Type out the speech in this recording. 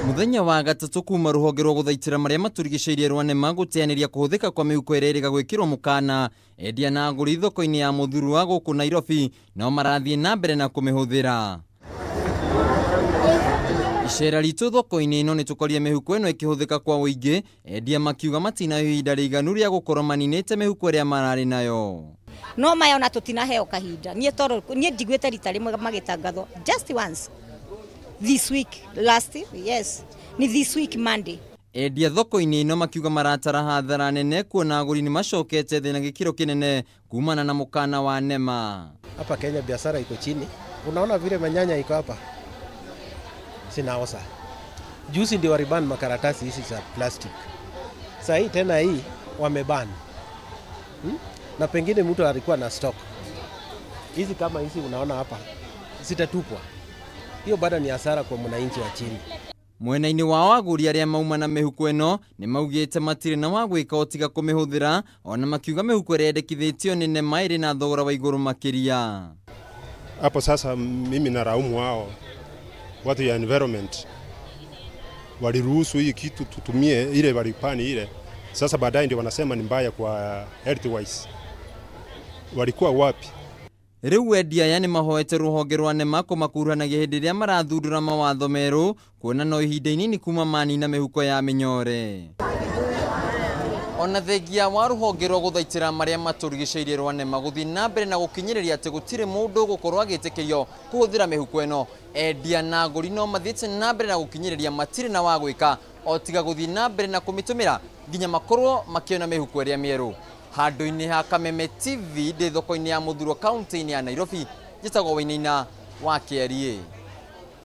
Muthenya wa gatatu kuma ruhonge rwa guthaitira maria maturigicĩirie rwa NEMA gũteanĩria kũhũthĩka kwa mĩhuko ĩrĩa ĩrĩga gwĩkĩrwo mũkana, endia na agũri thoko-inĩ ya Mũthurwa gũkũ Nairobi no marathiĩ na mbere na kũmĩhũthĩra. Icera ritũ thoko-inĩ ĩno nĩ tũkorie mĩhuko ĩno ĩkĩhũthĩka kwa ũingĩ, endia makiuga matina ihinda rĩiganu rĩa gũkorwo maninĩte mĩhuko ĩrĩa mararĩ nayo. No maya ona tũtinaheo kahinda. Niĩ tondũ niĩ njiguĩte rita rĩmwe magĩtangathwo just once this week last, yes, ni this week Monday. Endia thoko-inĩ ĩno makiuga maratara hathara nene kuona agũri nĩ macokete thĩ na gĩkĩro kĩnene kumana na mũkana wa NEMA. Hapa Kenya biashara iko chini. Unaona vile manyanya iko hapa sinaosa. Juzi ndio waliban makaratasi hizi za plastic. Sasa hii tena hii wameban. Na pengine mtu alikuwa na stock. Hizi kama hizi unaona hapa zitatupwa. Hiyo bado ni hasara kwa mwananchi wa chini. Mwena-inĩ wao agũri arĩa mauma na mĩhuko ĩno nĩ maugĩte matirĩ na wa gwĩka o tiga kũmĩhũthĩra, ona makiuga mĩhuko ĩrĩa yendekithĩtio nĩ NEMA ĩrĩ na thogora wa igũrũ makĩria. Hapo sasa mimi naraumu wao watu ya environment waliruhusu hii kitu tutumie ile walipani ile. Sasa baadaye ndio wanasema ni mbaya kwa health wise. Walikuwa wapi? Rĩu endia aya nĩ mahoete rũhonge rwa NEMA kũmakuruhanagia hĩndĩ ĩrĩa marathundũra mawatho merũ, kuona no ihinda inini kuma manina mĩhuko ya mĩnyore. Ona thengia wa rũhonge rwa gũthaitĩra marĩa matũrigicĩirie rwa NEMA gũthiĩ na mbere na gũkinyĩrĩria atĩ gũtirĩ mũndũ ũgũkorwo agĩtĩkĩrio kũhũthĩra mĩhuko ĩno, endia na agũri no mathiĩte na mbere na gũkinyĩrĩria matirĩ na wa gwĩka o tiga gũthiĩ na mbere na kũmĩtũmĩra nginya makorwo makĩona mĩhuko ĩrĩa mĩerũ. Handũ-inĩ ha Kameme TV ndĩ thoko-inĩ ya Mũthurwa kaunti-inĩ ya Nairobi, njĩtagwo Wainaina wa KRA.